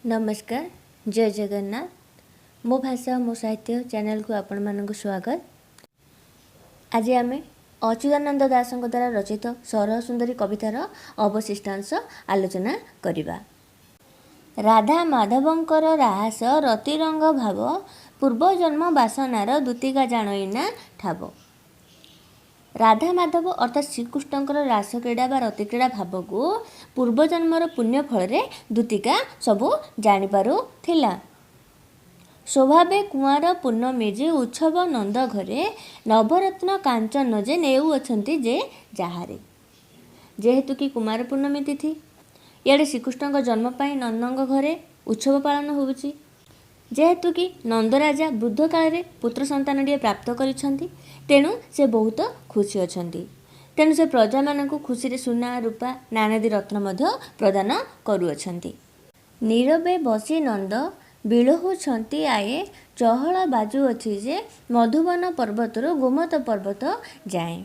ନମସ୍କାର, ଜୟ ଜଗନ୍ନାଥ। ମୋ ଭାଷା ମୋ ସାହିତ୍ୟ ଚ୍ୟାନେଲକୁ ଆପଣମାନଙ୍କୁ ସ୍ୱାଗତ। ଆଜି ଆମେ ଅଚ୍ୟୁତାନନ୍ଦ ଦାସଙ୍କ ଦ୍ୱାରା ରଚିତ ସରହ ସୁନ୍ଦରୀ କବିତାର ଅବଶିଷ୍ଟାଂଶ ଆଲୋଚନା କରିବା। ରାଧା ମାଧବଙ୍କର ରାହାସ ରତିରଙ୍ଗ ଭାବ, ପୂର୍ବଜନ୍ମ ବାସନାର ଦୂତିକା ଜାଣଇ ନା ଠାବ। ରାଧା ମାଧବ ଅର୍ଥାତ୍ ଶ୍ରୀକୃଷ୍ଣଙ୍କର ରାସକ୍ରୀଡ଼ା ବା ରତିକ୍ରୀଡ଼ା ଭାବକୁ ପୂର୍ବଜନ୍ମର ପୁଣ୍ୟ ଫଳରେ ଦୂତିକା ସବୁ ଜାଣିପାରୁଥିଲା। ସ୍ୱଭାବେ କୁଆଁର ପୂର୍ଣ୍ଣମୀ ଯେ ଉତ୍ସବ ନନ୍ଦ ଘରେ, ନବରତ୍ନ କାଞ୍ଚନ ଯେ ନେଉଅଛନ୍ତି ଯେ ଯାହାରେ। ଯେହେତୁ କି କୁମାର ପୂର୍ଣ୍ଣମୀ ତିଥି, ଇଆଡ଼େ ଶ୍ରୀକୃଷ୍ଣଙ୍କ ଜନ୍ମ ପାଇଁ ନନ୍ଦଙ୍କ ଘରେ ଉତ୍ସବ ପାଳନ ହେଉଛି। ଯେହେତୁ କି ନନ୍ଦରାଜା ବୃଦ୍ଧ କାଳରେ ପୁତ୍ର ସନ୍ତାନଟିଏ ପ୍ରାପ୍ତ କରିଛନ୍ତି, ତେଣୁ ସେ ବହୁତ ଖୁସି ଅଛନ୍ତି। ତେଣୁ ସେ ପ୍ରଜାମାନଙ୍କୁ ଖୁସିରେ ସୁନା ରୂପା ନାନାଦି ରତ୍ନ ମଧ୍ୟ ପ୍ରଦାନ କରୁଅଛନ୍ତି। ନୀରବେ ବସି ନନ୍ଦ ବିଳହୁଛନ୍ତି ଆୟେ, ଚହଳ ବାଜୁଅଛି ଯେ ମଧୁବନ ପର୍ବତରୁ ଗୋମତ ପର୍ବତ ଯାଏଁ।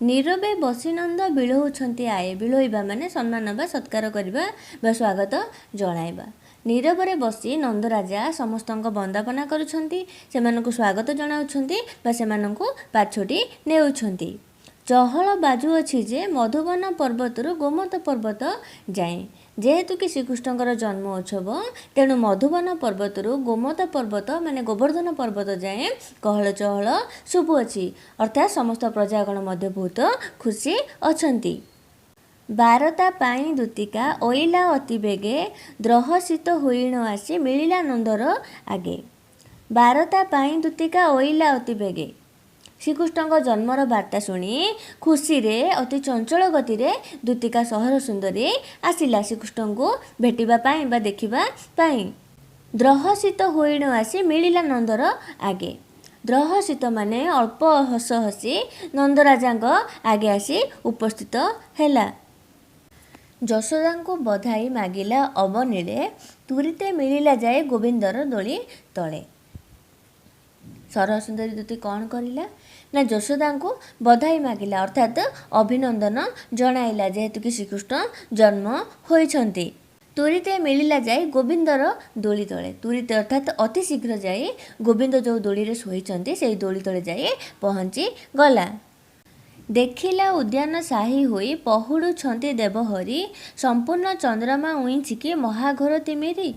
ନୀରବେ ବସି ନନ୍ଦ ବିଳହୁଛନ୍ତି ଆୟେ। ବିଳୋଇବା ମାନେ ସମ୍ମାନ ବା ସତ୍କାର କରିବା ବା ସ୍ୱାଗତ ଜଣାଇବା। ନୀରବରେ ବସି ନନ୍ଦରାଜା ସମସ୍ତଙ୍କ ବନ୍ଦାପନା କରୁଛନ୍ତି, ସେମାନଙ୍କୁ ସ୍ୱାଗତ ଜଣାଉଛନ୍ତି ବା ସେମାନଙ୍କୁ ପାଛୋଟି ନେଉଛନ୍ତି। ଚହଳ ବାଜୁଅଛି ଯେ ମଧୁବନ ପର୍ବତରୁ ଗୋମତ ପର୍ବତ ଯାଏଁ। ଯେହେତୁ କି ଶ୍ରୀକୃଷ୍ଣଙ୍କର ଜନ୍ମ ଉତ୍ସବ, ତେଣୁ ମଧୁବନ ପର୍ବତରୁ ଗୋମତ ପର୍ବତ ମାନେ ଗୋବର୍ଦ୍ଧନ ପର୍ବତ ଯାଏଁ କହଳ ଚହଳ ଶୁଭୁଅଛି, ଅର୍ଥାତ୍ ସମସ୍ତ ପ୍ରଜାଗଣ ମଧ୍ୟ ବହୁତ ଖୁସି ଅଛନ୍ତି। ବାରତା ପାଇଁ ଦୂତିକା ଅଇଲା ଅତି ବେଗେ, ଦ୍ରହସିତ ହୋଇଣ ଆସି ମିଳିଲା ନନ୍ଦର ଆଗେ। ବାରତା ପାଇଁ ଦୂତିକା ଅଇଲା ଅତି ବେଗେ। ଶ୍ରୀକୃଷ୍ଣଙ୍କ ଜନ୍ମର ବାର୍ତ୍ତା ଶୁଣି ଖୁସିରେ ଅତି ଚଞ୍ଚଳ ଗତିରେ ଦୂତିକା ସହର ସୁନ୍ଦରୀ ଆସିଲା ଶ୍ରୀକୃଷ୍ଣଙ୍କୁ ଭେଟିବା ପାଇଁ ବା ଦେଖିବା ପାଇଁ। ଦ୍ରହସିତ ହୋଇଣ ଆସି ମିଳିଲା ନନ୍ଦର ଆଗେ। ଦ୍ରହସିତ ମାନେ ଅଳ୍ପ ହସ ହସି ନନ୍ଦରାଜାଙ୍କ ଆଗେ ଆସି ଉପସ୍ଥିତ ହେଲା। ଯଶୋଦାଙ୍କୁ ବଧାଇ ମାଗିଲା ଅବନୀଳେ, ତୁରିତେ ମିଳିଲା ଯାଇ ଗୋବିନ୍ଦର ଦୋଳି ତଳେ। ସରସୁନ୍ଦରୀ ଦୂତୀ କ'ଣ କରିଲା ନା ଯଶୋଦାଙ୍କୁ ବଧାଇ ମାଗିଲା, ଅର୍ଥାତ୍ ଅଭିନନ୍ଦନ ଜଣାଇଲା, ଯେହେତୁ କି ଶ୍ରୀକୃଷ୍ଣ ଜନ୍ମ ହୋଇଛନ୍ତି। ତୁରିତେ ମିଳିଲା ଯାଇ ଗୋବିନ୍ଦର ଦୋଳି ତଳେ। ତୁରିତେ ଅର୍ଥାତ୍ ଅତି ଶୀଘ୍ର ଯାଇ ଗୋବିନ୍ଦ ଯେଉଁ ଦୋଳିରେ ଶୋଇଛନ୍ତି ସେଇ ଦୋଳି ତଳେ ଯାଇ ପହଞ୍ଚି ଗଲା। ଦେଖିଲା ଉଦ୍ୟାନ ସାହି ହୋଇ ପହୁଡ଼ୁଛନ୍ତି ଦେବହରି, ସମ୍ପୂର୍ଣ୍ଣ ଚନ୍ଦ୍ରମା ଉଇଁଛି କି ମହାଘୋର ତିମିରି।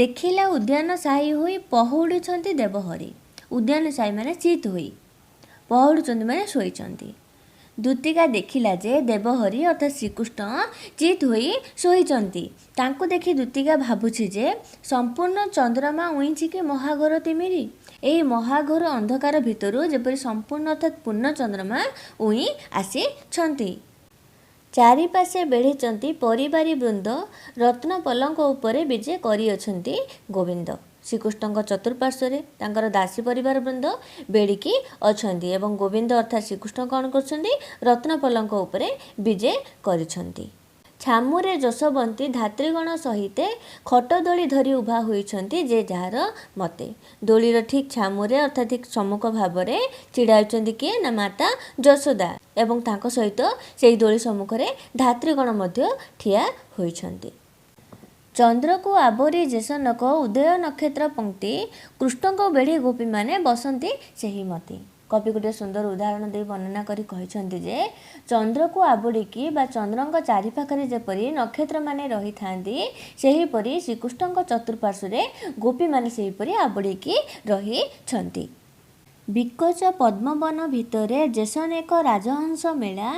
ଦେଖିଲା ଉଦ୍ୟାନ ସାହି ହୋଇ ପହୁଡ଼ୁଛନ୍ତି ଦେବହରି। ଉଦ୍ୟାନ ସାହି ମାନେ ଚିତ୍ ହୋଇ, ପହୁଡ଼ୁଛନ୍ତି ମାନେ ଶୋଇଛନ୍ତି। ଦୂତିକା ଦେଖିଲା ଯେ ଦେବହରି ଅର୍ଥାତ୍ ଶ୍ରୀକୃଷ୍ଣ ଚିତ୍ ହୋଇ ଶୋଇଛନ୍ତି। ତାଙ୍କୁ ଦେଖି ଦୂତିକା ଭାବୁଛି ଯେ ସମ୍ପୂର୍ଣ୍ଣ ଚନ୍ଦ୍ରମା ଉଇଁଛି କି ମହାଘୋର ତିମିରି। ଏହି ମହାଘୋର ଅନ୍ଧକାର ଭିତରୁ ଯେପରି ସମ୍ପୂର୍ଣ୍ଣ ଅର୍ଥାତ୍ ପୂର୍ଣ୍ଣ ଚନ୍ଦ୍ରମା ଉଇଁ ଆସିଛନ୍ତି। ଚାରିପାଶେ ବେଢ଼ିଛନ୍ତି ପରିବାରୀ ବୃନ୍ଦ, ରତ୍ନ ପଲଙ୍କ ଉପରେ ବିଜେ କରିଅଛନ୍ତି ଗୋବିନ୍ଦ। ଶ୍ରୀକୃଷ୍ଣଙ୍କ ଚତୁଃପାର୍ଶ୍ୱରେ ତାଙ୍କର ଦାସୀ ପରିବାର ବୃନ୍ଦ ବେଢ଼ିକି ଅଛନ୍ତି ଏବଂ ଗୋବିନ୍ଦ ଅର୍ଥାତ୍ ଶ୍ରୀକୃଷ୍ଣ କ'ଣ କରୁଛନ୍ତି? ରତ୍ନ ପଲଙ୍କ ଉପରେ ବିଜେ କରିଛନ୍ତି। ଛାମୁରେ ଯଶୋବନ୍ତୀ ଧାତ୍ରୀଗଣ ସହିତେ, ଖଟଦୋଳି ଧରି ଉଭା ହୋଇଛନ୍ତି ଯେ ଯାହାର ମତେ। ଦୋଳିର ଠିକ୍ ଛାମୁରେ ଅର୍ଥାତ୍ ଠିକ୍ ସମ୍ମୁଖ ଭାବରେ ଛିଡ଼ା ହୋଇଛନ୍ତି କିଏ ନା ମାତା ଯଶୋଦା ଏବଂ ତାଙ୍କ ସହିତ ସେଇ ଦୋଳି ସମ୍ମୁଖରେ ଧାତ୍ରୀଗଣ ମଧ୍ୟ ଠିଆ ହୋଇଛନ୍ତି। ଚନ୍ଦ୍ରକୁ ଆବୋରି ଯେସନକ ଉଦୟ ନକ୍ଷତ୍ର ପଂକ୍ତି, କୃଷ୍ଣଙ୍କ ବେଢ଼ି ଗୋପୀମାନେ ବସନ୍ତି ସେହି ମତି। କବି ଗୋଟିଏ ସୁନ୍ଦର ଉଦାହରଣ ଦେଇ ବର୍ଣ୍ଣନା କରି କହିଛନ୍ତି ଯେ ଚନ୍ଦ୍ରକୁ ଆବୋରିକି ବା ଚନ୍ଦ୍ରଙ୍କ ଚାରିପାଖରେ ଯେପରି ନକ୍ଷତ୍ରମାନେ ରହିଥାନ୍ତି, ସେହିପରି ଶ୍ରୀକୃଷ୍ଣଙ୍କ ଚତୁଃପାର୍ଶ୍ୱରେ ଗୋପୀମାନେ ସେହିପରି ଆବୋରିକି ରହିଛନ୍ତି। ବିକଚ ପଦ୍ମବନ ଭିତରେ ଯେସନେକ ରାଜହଂସ ମେଳା,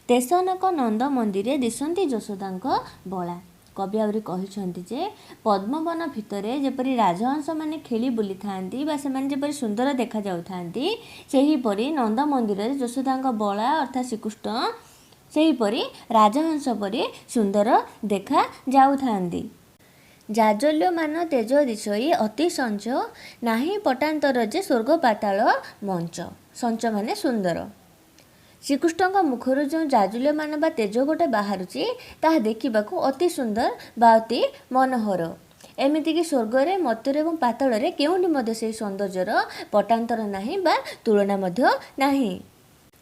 ତେସନକ ନନ୍ଦ ମନ୍ଦିରେ ଦିଶନ୍ତି ଯଶୋଦାଙ୍କ ବଳା। କବି ଆହୁରି କହିଛନ୍ତି ଯେ ପଦ୍ମବନ ଭିତରେ ଯେପରି ରାଜହଂସମାନେ ଖେଳି ବୁଲିଥାନ୍ତି ବା ସେମାନେ ଯେପରି ସୁନ୍ଦର ଦେଖାଯାଉଥାନ୍ତି, ସେହିପରି ନନ୍ଦ ମନ୍ଦିରରେ ଯଶୋଦାଙ୍କ ବଳା ଅର୍ଥାତ୍ ଶ୍ରୀକୃଷ୍ଣ ସେହିପରି ରାଜହଂସ ପରି ସୁନ୍ଦର ଦେଖାଯାଉଥାନ୍ତି। ଜାଜ୍ୱଲ୍ୟମାନ ତେଜ ଦିଶଇ ଅତି ସଞ୍ଚ, ନାହିଁ ପଟାନ୍ତର ଯେ ସ୍ୱର୍ଗ ପାତାଳ ମଞ୍ଚ। ସଞ୍ଚ ମାନେ ସୁନ୍ଦର। ଶ୍ରୀକୃଷ୍ଣଙ୍କ ମୁଖରୁ ଯେଉଁ ଜାଜ୍ୱଲ୍ୟମାନ ବା ତେଜ ଗୋଟେ ବାହାରୁଛି, ତାହା ଦେଖିବାକୁ ଅତି ସୁନ୍ଦର ବା ଅତି ମନୋହର। ଏମିତିକି ସ୍ୱର୍ଗରେ, ମର୍ତ୍ତ୍ୟରେ ଏବଂ ପାତାଳରେ କେଉଁଠି ମଧ୍ୟ ସେହି ସୌନ୍ଦର୍ଯ୍ୟର ପଟାନ୍ତର ନାହିଁ ବା ତୁଳନା ମଧ୍ୟ ନାହିଁ।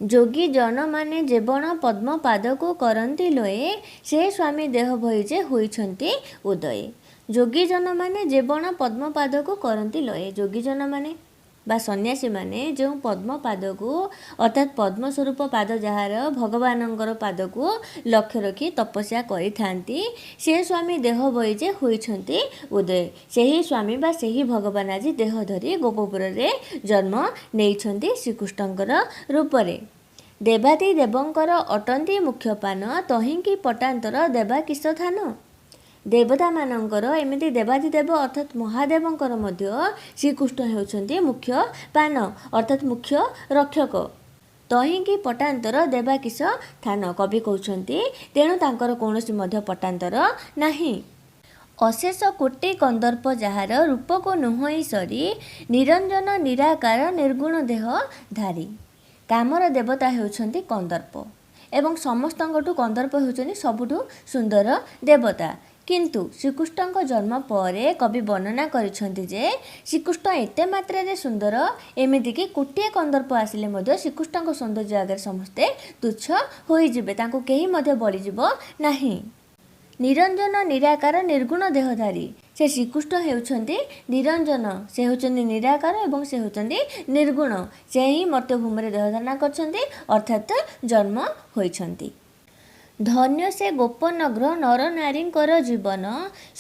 ଯୋଗୀ ଜନମାନେ ଯେବଣ ପଦ୍ମପାଦକୁ କରନ୍ତି ଲୋଏ, ସେ ସ୍ୱାମୀ ଦେହ ଭଇ ଯେ ହୋଇଛନ୍ତି ଉଦୟେ। ଯୋଗୀଜନମାନେ ଯେବଣ ପଦ୍ମପାଦକୁ କରନ୍ତି ଲୟେ। ଯୋଗୀଜନମାନେ ବା ସନ୍ନ୍ୟାସୀମାନେ ଯେଉଁ ପଦ୍ମପାଦକୁ, ଅର୍ଥାତ୍ ପଦ୍ମ ସ୍ୱରୂପ ପାଦ ଯାହାର, ଭଗବାନଙ୍କର ପାଦକୁ ଲକ୍ଷ୍ୟ ରଖି ତପସ୍ୟା କରିଥାନ୍ତି, ସେ ସ୍ୱାମୀ ଦେହ ବହି ଯେ ହୋଇଛନ୍ତି ଉଦୟ। ସେହି ସ୍ୱାମୀ ବା ସେହି ଭଗବାନ ଆଜି ଦେହ ଧରି ଗୋପପୁରରେ ଜନ୍ମ ନେଇଛନ୍ତି ଶ୍ରୀକୃଷ୍ଣଙ୍କର ରୂପରେ। ଦେବାଦି ଦେବଙ୍କର ଅଟନ୍ତି ମୁଖ୍ୟ ପାନ, ତହିଁକି ପଟାନ୍ତର ଦେବା କିସ ଥାନ। ଦେବତାମାନଙ୍କର, ଏମିତି ଦେବାଧିଦେବ ଅର୍ଥାତ୍ ମହାଦେବଙ୍କର ମଧ୍ୟ ଶ୍ରୀକୃଷ୍ଣ ହେଉଛନ୍ତି ମୁଖ୍ୟ ପାନ, ଅର୍ଥାତ୍ ମୁଖ୍ୟ ରକ୍ଷକ। ତହିଁକି ପଟାନ୍ତର ଦେବା କିସ ଥାନ, କବି କହୁଛନ୍ତି ତେଣୁ ତାଙ୍କର କୌଣସି ମଧ୍ୟ ପଟାନ୍ତର ନାହିଁ। ଅଶେଷ କୋଟି କନ୍ଦର୍ପ ଯାହାର ରୂପକୁ ନୁହଁଇ ସରି, ନିରଞ୍ଜନ ନିରାକାର ନିର୍ଗୁଣ ଦେହ ଧାରୀ। କାମର ଦେବତା ହେଉଛନ୍ତି କନ୍ଦର୍ପ ଏବଂ ସମସ୍ତଙ୍କଠୁ କନ୍ଦର୍ପ ହେଉଛନ୍ତି ସବୁଠୁ ସୁନ୍ଦର ଦେବତା। କିନ୍ତୁ ଶ୍ରୀକୃଷ୍ଣଙ୍କ ଜନ୍ମ ପରେ କବି ବର୍ଣ୍ଣନା କରିଛନ୍ତି ଯେ ଶ୍ରୀକୃଷ୍ଣ ଏତେ ମାତ୍ରାରେ ସୁନ୍ଦର, ଏମିତିକି କୋଟିଏ କନ୍ଦର୍ପ ଆସିଲେ ମଧ୍ୟ ଶ୍ରୀକୃଷ୍ଣଙ୍କ ସୌନ୍ଦର୍ଯ୍ୟ ଆଗରେ ସମସ୍ତେ ତୁଚ୍ଛ ହୋଇଯିବେ, ତାଙ୍କୁ କେହି ମଧ୍ୟ ବଳିଯିବ ନାହିଁ। ନିରଞ୍ଜନ ନିରାକାର ନିର୍ଗୁଣ ଦେହଧାରୀ। ସେ ଶ୍ରୀକୃଷ୍ଣ ହେଉଛନ୍ତି ନିରଞ୍ଜନ, ସେ ହେଉଛନ୍ତି ନିରାକାର ଏବଂ ସେ ହେଉଛନ୍ତି ନିର୍ଗୁଣ। ସେ ହିଁ ମର୍ତ୍ତ୍ୟଭୂମିରେ ଦେହ ଧାରଣା କରିଛନ୍ତି, ଅର୍ଥାତ୍ ଜନ୍ମ ହୋଇଛନ୍ତି। ଧନ୍ୟ ସେ ଗୋପନଗ୍ର ନରନାରୀଙ୍କର ଜୀବନ,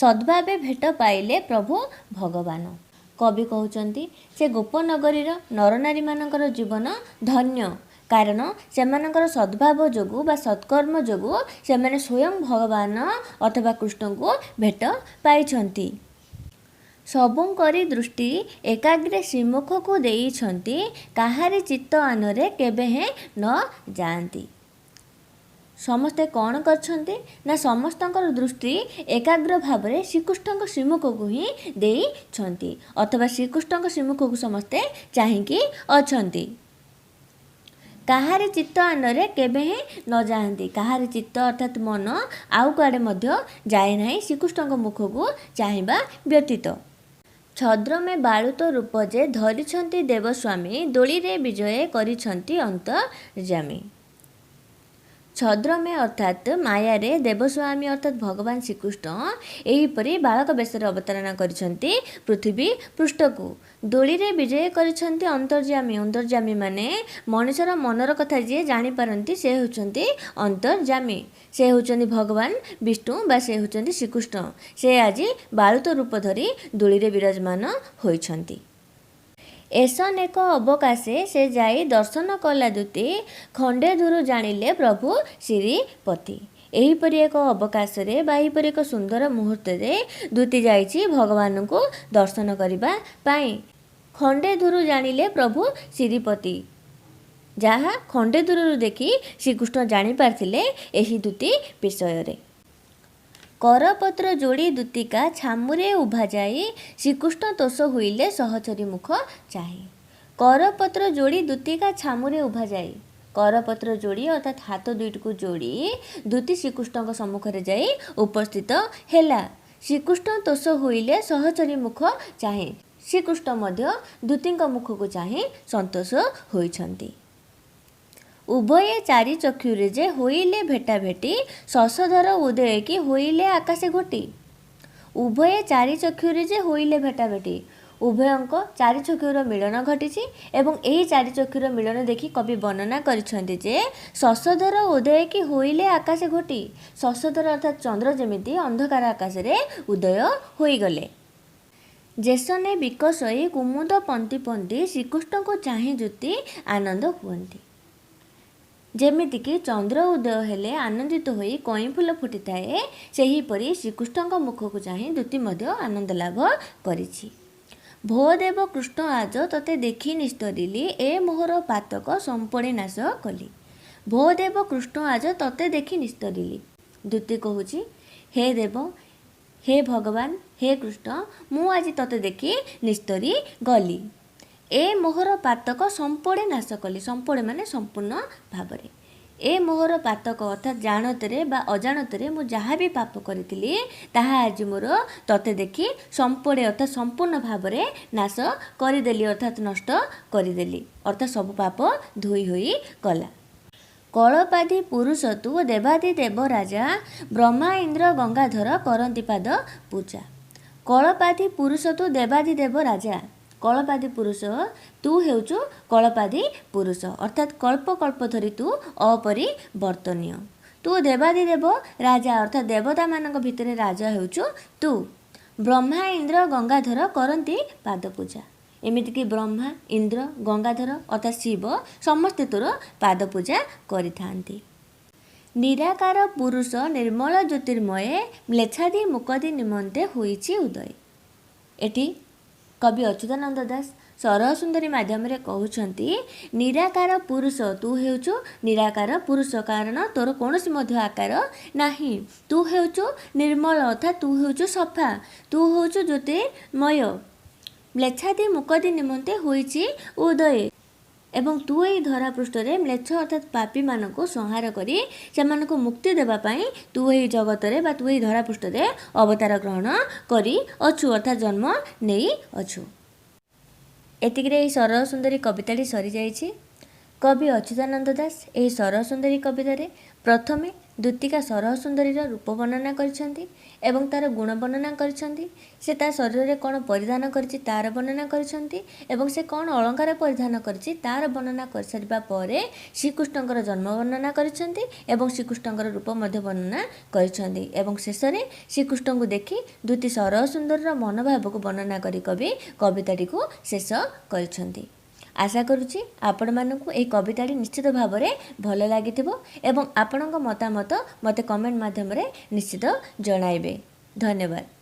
ସଦ୍ଭାବେ ଭେଟ ପାଇଲେ ପ୍ରଭୁ ଭଗବାନ। କବି କହୁଛନ୍ତି ସେ ଗୋପନଗରୀର ନରନାରୀମାନଙ୍କର ଜୀବନ ଧନ୍ୟ, କାରଣ ସେମାନଙ୍କର ସଦ୍ଭାବ ଯୋଗୁଁ ବା ସତ୍କର୍ମ ଯୋଗୁଁ ସେମାନେ ସ୍ୱୟଂ ଭଗବାନ ଅଥବା କୃଷ୍ଣଙ୍କୁ ଭେଟ ପାଇଛନ୍ତି। ସବୁଙ୍କରି ଦୃଷ୍ଟି ଏକାଗ୍ରେ ଶ୍ରୀମୁଖକୁ ଦେଇଛନ୍ତି, କାହାରି ଚିତ୍ତ ଆନରେ କେବେ ହେଁ ନ ଯାଆନ୍ତି। ସମସ୍ତେ କ'ଣ କରିଛନ୍ତି ନା ସମସ୍ତଙ୍କର ଦୃଷ୍ଟି ଏକାଗ୍ର ଭାବରେ ଶ୍ରୀକୃଷ୍ଣଙ୍କ ଶ୍ରୀମୁଖକୁ ହିଁ ଦେଇଛନ୍ତି, ଅଥବା ଶ୍ରୀକୃଷ୍ଣଙ୍କ ଶ୍ରୀମୁଖକୁ ସମସ୍ତେ ଚାହିଁକି ଅଛନ୍ତି। କାହାରି ଚିତ୍ତ ଆନରେ କେବେ ହିଁ ନ ଯାଆନ୍ତି। କାହାରି ଚିତ୍ତ ଅର୍ଥାତ୍ ମନ ଆଉ କୁଆଡ଼େ ମଧ୍ୟ ଯାଏ ନାହିଁ ଶ୍ରୀକୃଷ୍ଣଙ୍କ ମୁଖକୁ ଚାହିଁବା ବ୍ୟତୀତ। ଛଦ୍ରମେ ବାଳୁତ ରୂପ ଯେ ଧରିଛନ୍ତି ଦେବସ୍ୱାମୀ, ଦୋଳିରେ ବିଜୟ କରିଛନ୍ତି ଅନ୍ତର୍ଯାମୀ। ଛଦ୍ରମେ ଅର୍ଥାତ୍ ମାୟାରେ ଦେବସ୍ୱାମୀ ଅର୍ଥାତ୍ ଭଗବାନ ଶ୍ରୀକୃଷ୍ଣ ଏହିପରି ବାଳକ ବେଶରେ ଅବତାରଣା କରିଛନ୍ତି ପୃଥିବୀ ପୃଷ୍ଠକୁ। ଦୋଳିରେ ବିଜୟ କରିଛନ୍ତି ଅନ୍ତର୍ଯାମୀ। ଅନ୍ତର୍ଯାମୀ ମାନେ ମଣିଷର ମନର କଥା ଯିଏ ଜାଣିପାରନ୍ତି ସେ ହେଉଛନ୍ତି ଅନ୍ତର୍ଯାମୀ। ସେ ହେଉଛନ୍ତି ଭଗବାନ ବିଷ୍ଣୁ ବା ସେ ହେଉଛନ୍ତି ଶ୍ରୀକୃଷ୍ଣ। ସେ ଆଜି ବାଳୁତ ରୂପ ଧରି ଦୋଳିରେ ବିରାଜମାନ ହୋଇଛନ୍ତି। ଏସନେକ ଅବକାଶେ ସେ ଯାଇ ଦର୍ଶନ କଲା ଦୂତୀ, ଖଣ୍ଡେ ଦୂରୁ ଜାଣିଲେ ପ୍ରଭୁ ଶ୍ରୀପତି। ଏହିପରି ଏକ ଅବକାଶରେ ବା ଏହିପରି ଏକ ସୁନ୍ଦର ମୁହୂର୍ତ୍ତରେ ଦୂତୀ ଯାଇଛି ଭଗବାନଙ୍କୁ ଦର୍ଶନ କରିବା ପାଇଁ। ଖଣ୍ଡେ ଦୂରୁ ଜାଣିଲେ ପ୍ରଭୁ ଶ୍ରୀପତି, ଯାହା ଖଣ୍ଡେ ଦୂରରୁ ଦେଖି ଶ୍ରୀକୃଷ୍ଣ ଜାଣିପାରିଥିଲେ ଏହି ଦୂତୀ ବିଷୟରେ। କରପତ୍ର ଯୋଡ଼ି ଦୂତିକା ଛାମୁରେ ଉଭା ଯାଇ, ଶ୍ରୀକୃଷ୍ଣ ତୋଷ ହୋଇଲେ ସହଚରୀ ମୁଖ ଚାହିଁ। କରପତ୍ର ଯୋଡ଼ି ଦୂତିକା ଛାମୁରେ ଉଭା ଯାଇ, କରପତ୍ର ଯୋଡ଼ି ଅର୍ଥାତ୍ ହାତ ଦୁଇଟିକୁ ଯୋଡ଼ି ଦୂତି ଶ୍ରୀକୃଷ୍ଣଙ୍କ ସମ୍ମୁଖରେ ଯାଇ ଉପସ୍ଥିତ ହେଲା। ଶ୍ରୀକୃଷ୍ଣ ତୋଷ ହୋଇଲେ ସହଚରୀ ମୁଖ ଚାହିଁ, ଶ୍ରୀକୃଷ୍ଣ ମଧ୍ୟ ଦୂତୀଙ୍କ ମୁଖକୁ ଚାହିଁ ସନ୍ତୋଷ ହୋଇଛନ୍ତି। ଉଭୟେ ଚାରି ଚକ୍ଷୁରେ ଯେ ହୋଇଲେ ଭେଟାଭେଟି, ଶଶଧର ଉଦୟ କି ହୋଇଲେ ଆକାଶେ ଘୋଟି। ଉଭୟେ ଚାରି ଚକ୍ଷୁରେ ଯେ ହୋଇଲେ ଭେଟାଭେଟି, ଉଭୟଙ୍କ ଚାରି ଚକ୍ଷୁର ମିଳନ ଘଟିଛି ଏବଂ ଏହି ଚାରି ଚକ୍ଷୁର ମିଳନ ଦେଖି କବି ବର୍ଣ୍ଣନା କରିଛନ୍ତି ଯେ ଶଶଧର ଉଦୟ କି ହୋଇଲେ ଆକାଶେ ଘୋଟି, ଶଶଧର ଅର୍ଥାତ୍ ଚନ୍ଦ୍ର ଯେମିତି ଅନ୍ଧକାର ଆକାଶରେ ଉଦୟ ହୋଇଗଲେ। ଯେସନେ ବିକଶଇ କୁମୁଦ ପନ୍ତି ପନ୍ତି, ଶ୍ରୀକୃଷ୍ଣଙ୍କୁ ଚାହିଁ ଯୁତି ଆନନ୍ଦ ହୁଅନ୍ତି। ଯେମିତିକି ଚନ୍ଦ୍ର ଉଦୟ ହେଲେ ଆନନ୍ଦିତ ହୋଇ କଇଁ ଫୁଲ ଫୁଟିଥାଏ, ସେହିପରି ଶ୍ରୀକୃଷ୍ଣଙ୍କ ମୁଖକୁ ଚାହିଁ ଦୂତୀ ମଧ୍ୟ ଆନନ୍ଦ ଲାଭ କରିଛି। ଭୋ ଦେବ କୃଷ୍ଣ ଆଜ ତୋତେ ଦେଖି ନିସ୍ତରିଲି, ଏ ମୋହର ପାତକ ସମ୍ପୂର୍ଣ୍ଣ ନାଶ କଲି। ଭୋ ଦେବ କୃଷ୍ଣ ଆଜ ତୋତେ ଦେଖି ନିସ୍ତରିଲି। ଦୂତୀ କହୁଛି, ହେ ଦେବ, ହେ ଭଗବାନ, ହେ କୃଷ୍ଣ, ମୁଁ ଆଜି ତୋତେ ଦେଖି ନିସ୍ତରି ଗଲି। ଏ ମୋହର ପାତକ ସମ୍ପୂର୍ଣ୍ଣ ନାଶ କଲି। ସମ୍ପୂର୍ଣ୍ଣ ମାନେ ସମ୍ପୂର୍ଣ୍ଣ ଭାବରେ। ଏ ମୋହର ପାତକ ଅର୍ଥାତ୍ ଜାଣତରେ ବା ଅଜାଣତରେ ମୁଁ ଯାହା ବି ପାପ କରିଥିଲି ତାହା ଆଜି ମୋର ତୋତେ ଦେଖି ସମ୍ପୂର୍ଣ୍ଣ ଅର୍ଥାତ୍ ସମ୍ପୂର୍ଣ୍ଣ ଭାବରେ ନାଶ କରିଦେଲି, ଅର୍ଥାତ୍ ନଷ୍ଟ କରିଦେଲି, ଅର୍ଥାତ୍ ସବୁ ପାପ ଧୋଇ ହୋଇ ଗଲା। କଳପାଦି ପୁରୁଷ ତୁ ଦେବାଦି ଦେବ ରାଜା, ବ୍ରହ୍ମା ଇନ୍ଦ୍ର ଗଙ୍ଗାଧର କରନ୍ତି ପାଦ ପୂଜା। କଳପାଧି ପୁରୁଷ ତୁ ଦେବାଧିଦେବ ରାଜା। କଳପାଦି ପୁରୁଷ, ତୁ ହେଉଛୁ କଳପାଦି ପୁରୁଷ, ଅର୍ଥାତ୍ କଳ୍ପ କଳ୍ପ ଧରି ତୁ ଅପରିବର୍ତ୍ତନୀୟ। ତୁ ଦେବାଧିଦେବ ରାଜା, ଅର୍ଥାତ୍ ଦେବତାମାନଙ୍କ ଭିତରେ ରାଜା ହେଉଛୁ ତୁ। ବ୍ରହ୍ମା ଇନ୍ଦ୍ର ଗଙ୍ଗାଧର କରନ୍ତି ପାଦପୂଜା। ଏମିତିକି ବ୍ରହ୍ମା, ଇନ୍ଦ୍ର, ଗଙ୍ଗାଧର ଅର୍ଥାତ୍ ଶିବ ସମସ୍ତେ ତୋର ପାଦପୂଜା କରିଥାନ୍ତି। ନିରାକାର ପୁରୁଷ ନିର୍ମଳ ଜ୍ୟୋତିର୍ମୟେ, ମ୍ଲେଚ୍ଛାଦି ମୁକତି ନିମନ୍ତେ ହୋଇଛି ଉଦୟ। ଏଠି କବି ଅଚ୍ୟୁତାନନ୍ଦ ଦାସ ସରହ ସୁନ୍ଦରୀ ମାଧ୍ୟମରେ କହୁଛନ୍ତି, ନିରାକାର ପୁରୁଷ, ତୁ ହେଉଛୁ ନିରାକାର ପୁରୁଷ, କାରଣ ତୋର କୌଣସି ମଧ୍ୟ ଆକାର ନାହିଁ। ତୁ ହେଉଛୁ ନିର୍ମଳ, ଅର୍ଥାତ୍ ତୁ ହେଉଛୁ ସଫା, ତୁ ହେଉଛୁ ଜ୍ୟୋତିର୍ମୟ। ମ୍ଲେଚ୍ଛାଦି ମୁକତି ନିମନ୍ତେ ହୋଇଛି ଉଦୟ, ଏବଂ ତୁ ଏଇ ଧରାପୃଷ୍ଠରେ ମ୍ଲେଚ୍ଛ ଅର୍ଥାତ୍ ପାପୀମାନଙ୍କୁ ସଂହାର କରି ସେମାନଙ୍କୁ ମୁକ୍ତି ଦେବା ପାଇଁ ତୁ ଏହି ଜଗତରେ ବା ତୁ ଏହି ଧରାପୃଷ୍ଠରେ ଅବତାର ଗ୍ରହଣ କରିଅଛୁ, ଅର୍ଥାତ୍ ଜନ୍ମ ନେଇଅଛୁ। ଏତିକିରେ ଏହି ସରଳ ସୁନ୍ଦରୀ କବିତାଟି ସରିଯାଇଛି। କବି ଅଚ୍ୟୁତାନନ୍ଦ ଦାସ ଏହି ସରହ ସୁନ୍ଦରୀ କବିତାରେ ପ୍ରଥମେ ଦ୍ୱିତିକା ସରହ ସୁନ୍ଦରୀର ରୂପ ବର୍ଣ୍ଣନା କରିଛନ୍ତି ଏବଂ ତା'ର ଗୁଣ ବର୍ଣ୍ଣନା କରିଛନ୍ତି। ସେ ତା ଶରୀରରେ କ'ଣ ପରିଧାନ କରିଛି ତା'ର ବର୍ଣ୍ଣନା କରିଛନ୍ତି ଏବଂ ସେ କ'ଣ ଅଳଙ୍କାର ପରିଧାନ କରିଛି ତା'ର ବର୍ଣ୍ଣନା କରିସାରିବା ପରେ ଶ୍ରୀକୃଷ୍ଣଙ୍କର ଜନ୍ମ ବର୍ଣ୍ଣନା କରିଛନ୍ତି ଏବଂ ଶ୍ରୀକୃଷ୍ଣଙ୍କର ରୂପ ମଧ୍ୟ ବର୍ଣ୍ଣନା କରିଛନ୍ତି, ଏବଂ ଶେଷରେ ଶ୍ରୀକୃଷ୍ଣଙ୍କୁ ଦେଖି ଦ୍ୱିତୀ ସରହ ସୁନ୍ଦରୀର ମନୋଭାବକୁ ବର୍ଣ୍ଣନା କରି କବି କବିତାଟିକୁ ଶେଷ କରିଛନ୍ତି। ଆଶା କରୁଛି ଆପଣମାନଙ୍କୁ ଏହି କବିତାଟି ନିଶ୍ଚିତ ଭାବରେ ଭଲ ଲାଗିଥିବ ଏବଂ ଆପଣଙ୍କ ମତାମତ ମୋତେ କମେଣ୍ଟ ମାଧ୍ୟମରେ ନିଶ୍ଚିତ ଜଣାଇବେ। ଧନ୍ୟବାଦ।